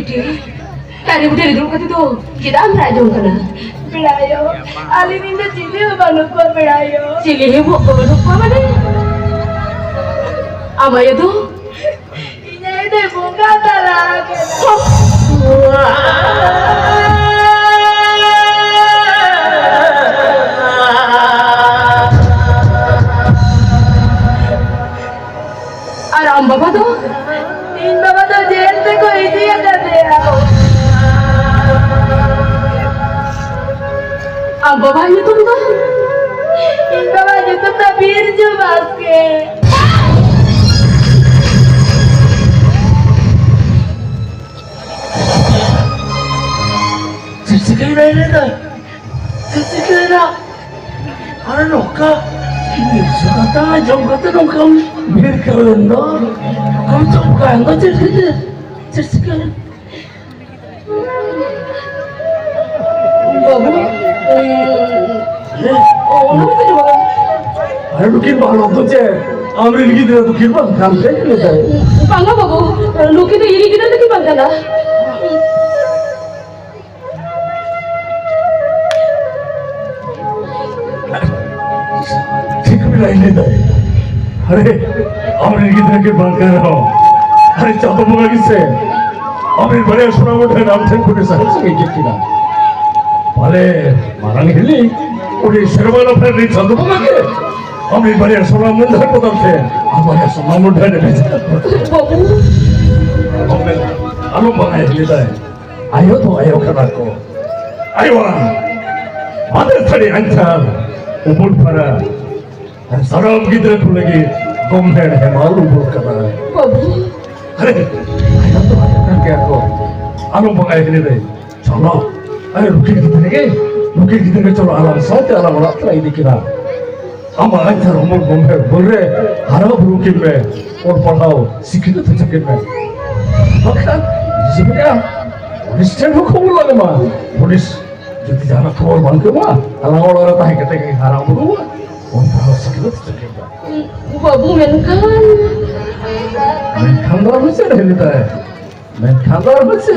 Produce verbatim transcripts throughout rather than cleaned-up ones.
ᱫᱟᱨᱮ ᱵᱩᱴᱟᱹ ᱨᱮ ᱫᱩᱲᱩᱵ ᱠᱟᱛᱮ ᱫᱚ ᱪᱮᱫᱟᱜ ᱮᱢ ᱨᱟᱜ ᱡᱚᱝ ᱠᱟᱱᱟ? ᱯᱮᱲᱟᱭᱳ, ᱟᱞᱮ ᱨᱮᱱ ᱫᱚ ᱪᱤᱞᱤ ᱦᱚᱸ ᱵᱟᱹᱱᱩᱜ ᱠᱚᱣᱟ ᱯᱮᱲᱟᱭᱳ᱾ ᱪᱤᱞᱤ ᱦᱚᱸ ᱵᱟᱹᱱᱩᱜ ᱠᱚᱣᱟ ᱢᱟᱱᱮ? ᱟᱢ ᱟᱭᱳ ᱫᱚ? ᱤᱧ ᱟᱭᱳ ᱫᱚᱭ ᱵᱚᱸᱜᱟ ᱛᱟᱞᱟ ᱟᱠᱟᱱᱟ᱾ ᱟᱨ ᱟᱢ ᱵᱟᱵᱟ ᱫᱚ? ᱤᱧ ᱵᱟᱵᱟ ᱫᱚ ᱡᱮᱞ ᱛᱮᱠᱚ ᱤᱫᱤ ᱟᱠᱟᱫᱮᱭᱟ᱾ ᱟᱢ ᱵᱟᱵᱟᱣᱟᱜ ᱧᱩᱛᱩᱢ ᱫᱚ? ᱤᱧ ᱵᱟᱵᱟᱣᱟᱜ ᱧᱩᱛᱩᱢ ᱫᱚ ᱵᱤᱨᱡᱩ ᱵᱟᱥᱠᱮ᱾ ᱪᱮᱫ ᱪᱤᱠᱟᱹᱭᱮᱱᱟ ᱞᱟᱹᱭ ᱫᱟ? ᱪᱮᱫ ᱪᱤᱠᱟᱹᱭᱮᱱᱟ? ᱟᱨ ᱱᱚᱝᱠᱟ ᱱᱤᱥᱟᱹ ᱠᱟᱛᱷᱟ ᱟᱸᱡᱚᱢ ᱠᱟᱛᱮ ᱱᱚᱝᱠᱟᱢ ᱵᱷᱤᱲ ᱠᱟᱹᱣ ᱮᱱ ᱫᱚ? ᱱᱚᱝᱠᱟᱢ ᱪᱚᱢᱠᱟᱣ ᱮᱱ ᱫᱚ ᱪᱮᱫ ᱠᱷᱟᱹᱛᱤᱨ? ᱪᱮᱫ ᱪᱤᱠᱟᱹᱭᱮᱱᱟ? ᱵᱟᱹᱵᱩ, ᱦᱮᱸ? ᱚᱱᱟ ᱠᱚᱫᱚ ᱵᱟᱝ᱾ ᱟᱨ ᱱᱩᱠᱤᱱ ᱵᱟᱱᱚᱨ ᱫᱚ ᱪᱮᱫ ᱟᱢᱨᱮᱱ ᱜᱤᱫᱽᱨᱟᱹ ᱫᱚᱠᱤᱱ ᱵᱟᱝ ᱠᱟᱱ ᱛᱮ ᱞᱟᱹᱭ ᱫᱟᱭ? ᱵᱟᱝᱟ ᱵᱟᱹᱵᱩ, ᱱᱩᱠᱤᱱ ᱫᱚ ᱤᱧᱨᱮᱱ ᱜᱤᱫᱽᱨᱟᱹ ᱫᱚᱠᱤᱱ ᱵᱟᱝ ᱠᱟᱱᱟ᱾ ᱴᱷᱤᱠ ᱵᱤᱱ ᱞᱟᱹᱭ ᱞᱮᱫᱟ᱾ ᱟᱨᱮ, ᱟᱢᱨᱮᱱ ᱜᱤᱫᱽᱨᱟᱹ ᱜᱮ ᱵᱟᱝ ᱠᱟᱱ ᱨᱮᱦᱚᱸ, ᱟᱨᱮ, ᱪᱟᱸᱫᱚ ᱵᱚᱸᱜᱟ ᱜᱮᱥᱮ ᱟᱢᱨᱮᱱ ᱵᱟᱨᱭᱟ ᱥᱚᱱᱟ ᱢᱩᱴᱷᱟᱹᱱ ᱟᱢ ᱴᱷᱮᱱ ᱠᱷᱚᱱ ᱥᱟᱦᱟ ᱥᱟᱹᱜᱟᱹᱭ ᱠᱮᱫ ᱠᱤᱱᱟ᱾ ᱯᱟᱞᱮ ᱢᱟᱨᱟᱝ ᱦᱤᱞᱤ ᱩᱱᱤ ᱥᱮᱨᱢᱟ ᱞᱟᱯᱷᱟᱝ ᱨᱤᱱ ᱪᱟᱸᱫᱚ ᱵᱚᱸᱜᱟ ᱜᱮ ᱟᱢᱨᱮᱱ ᱵᱟᱨᱭᱟ ᱥᱚᱱᱟ ᱢᱩᱴᱷᱟᱹᱱ ᱵᱚᱫᱚᱞ ᱛᱮ ᱟᱢ ᱵᱟᱨᱭᱟ ᱥᱚᱱᱟ ᱢᱩᱴᱷᱟᱹᱱ ᱮ ᱵᱷᱮᱡᱟ ᱟᱠᱟᱫ ᱠᱚᱣᱟ᱾ ᱵᱟᱹᱵᱩ᱾ ᱟᱞᱚᱢ ᱵᱟᱲᱟᱭ ᱦᱤᱞᱤ ᱫᱟᱭ᱾ ᱟᱭᱳ ᱫᱚ ᱟᱭᱳ ᱠᱟᱱᱟ ᱠᱚ᱾ ᱟᱭᱳᱣᱟᱜ ᱵᱟᱫᱮ ᱥᱟᱹᱨᱤ ᱟᱧᱪᱟᱨ ᱩᱢᱩᱞ ᱯᱷᱟᱨᱟ ᱟᱨ ᱥᱟᱱᱟᱢ ᱜᱤᱫᱽᱨᱟᱹ ᱠᱚ ᱞᱟᱹᱜᱤᱫ ᱜᱚᱢᱦᱮᱲ ᱦᱮᱢᱟᱞ ᱩᱢᱩᱞ ᱠᱟᱱᱟ᱾ ᱵᱟᱹᱵᱩ᱾ ᱟᱨᱮ, ᱟᱭᱳ ᱫᱚ ᱟᱭᱳ ᱠᱟᱱ ᱜᱮᱭᱟ ᱠᱚ᱾ ᱟᱞᱚᱢ ᱵᱟᱲᱟᱭ ᱦᱤᱞᱤ ᱨᱮ᱾ ᱪᱚᱞᱚ᱾ ᱟᱨᱮ, ᱱᱩᱠᱤᱱ ᱜᱤᱫᱽᱨᱟᱹ ᱜᱮ, ᱱᱩᱠᱤᱱ ᱜᱤᱫᱽᱨᱟᱹ ᱜᱮ ᱪᱚᱞᱚ, ᱟᱞᱟᱝ ᱥᱟᱶᱛᱮ ᱟᱞᱟᱝ ᱚᱲᱟᱜ ᱛᱮᱞᱟᱝ ᱤᱫᱤ ᱠᱤᱱᱟ᱾ ᱟᱢᱟᱜ ᱟᱧᱪᱟᱨ ᱦᱚᱲᱢᱚ ᱜᱚᱢᱦᱮᱲ ᱩᱢᱩᱞ ᱨᱮ ᱦᱟᱨᱟ ᱵᱩᱨᱩ ᱠᱤᱱ ᱢᱮ, ᱚᱞ ᱯᱟᱲᱦᱟᱣ ᱥᱤᱠᱷᱱᱟᱹᱛ ᱦᱚᱪᱚ ᱠᱤᱱ ᱢᱮ᱾ ᱵᱟᱠᱷᱟᱱ ᱡᱩᱫᱤ ᱯᱩᱞᱤᱥ ᱴᱷᱮᱱ ᱦᱚᱸ ᱠᱷᱚᱵᱚᱨ ᱞᱟᱜᱟᱣ ᱢᱟ, ᱯᱩᱞᱤᱥ ᱡᱩᱫᱤ ᱡᱟᱦᱟᱱᱟᱜ ᱠᱷᱚᱵᱚᱨ ᱵᱟᱝ ᱠᱚ ᱮᱢᱟ, ᱟᱞᱟᱝ ᱚᱲᱟᱜ ᱨᱮ ᱛᱟᱦᱮᱸ ᱠᱟᱛᱮ ᱜᱮ ᱦᱟᱨᱟ ᱵᱩᱨᱩᱜᱼᱟ, ᱚᱞ ᱯᱟᱲᱦᱟᱣ ᱥᱤᱠᱷᱱᱟᱹᱛ ᱦᱚᱪᱚ ᱠᱤᱱ ᱢᱮ᱾ ᱵᱟᱹᱵᱩ, ᱢᱮᱱᱠᱷᱟᱱ? ᱢᱮᱱᱠᱷᱟᱱ ᱫᱚ ᱟᱫᱚ ᱪᱮᱫ ᱮ ᱢᱮᱛᱟᱭᱟ? ᱢᱮᱱᱠᱷᱟᱱ ᱫᱚ ᱟᱨ ᱵᱟᱝ ᱥᱮ?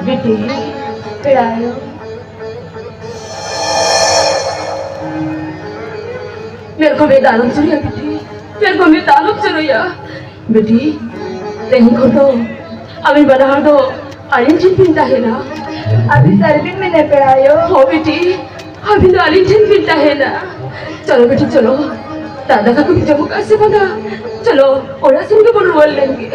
ᱵᱤᱴᱤ, ᱯᱮᱲᱟ ᱟᱭᱳ᱾ ᱢᱮᱨᱚᱠᱚᱢ ᱢᱮᱫ ᱫᱟᱜ ᱟᱞᱚᱢ ᱡᱚᱨᱚᱭᱟ ᱵᱤᱴᱤ, ᱢᱮᱨᱚᱠᱚᱢ ᱢᱮᱫ ᱫᱟᱜ ᱟᱞᱚᱢ ᱡᱚᱨᱚᱭᱟ᱾ ᱵᱤᱴᱤ, ᱛᱮᱦᱮᱧ ᱠᱷᱚᱱ ᱫᱚ ᱟᱹᱵᱤᱱ ᱵᱟᱱᱟ ᱦᱚᱲ ᱫᱚ ᱟᱹᱞᱤᱧ ᱴᱷᱮᱱ ᱵᱤᱱ ᱛᱟᱦᱮᱱᱟ᱾ ᱟᱹᱵᱤᱱ ᱥᱟᱹᱨᱤ ᱵᱤᱱ ᱢᱮᱱᱮᱫ ᱯᱮᱲᱟ ᱟᱭᱳ? ᱦᱚᱸ ᱵᱤᱴᱤ, ᱟᱹᱵᱤᱱ ᱫᱚ ᱟᱹᱞᱤᱧ ᱴᱷᱮᱱ ᱵᱤᱱ ᱛᱟᱦᱮᱱᱟ᱾ ᱪᱚᱞᱚ ᱵᱤᱴᱤ, ᱪᱚᱞᱚ, ᱫᱟᱜ ᱫᱟᱠᱟ ᱠᱚᱵᱤᱱ ᱡᱚᱢ ᱠᱟᱜᱼᱟ ᱥᱮ ᱵᱟᱝᱟ? ᱪᱚᱞᱚ, ᱚᱲᱟᱜ ᱥᱮᱱ ᱜᱮᱵᱚᱱ ᱨᱩᱣᱟᱹᱲ ᱞᱮᱱ ᱜᱮ᱾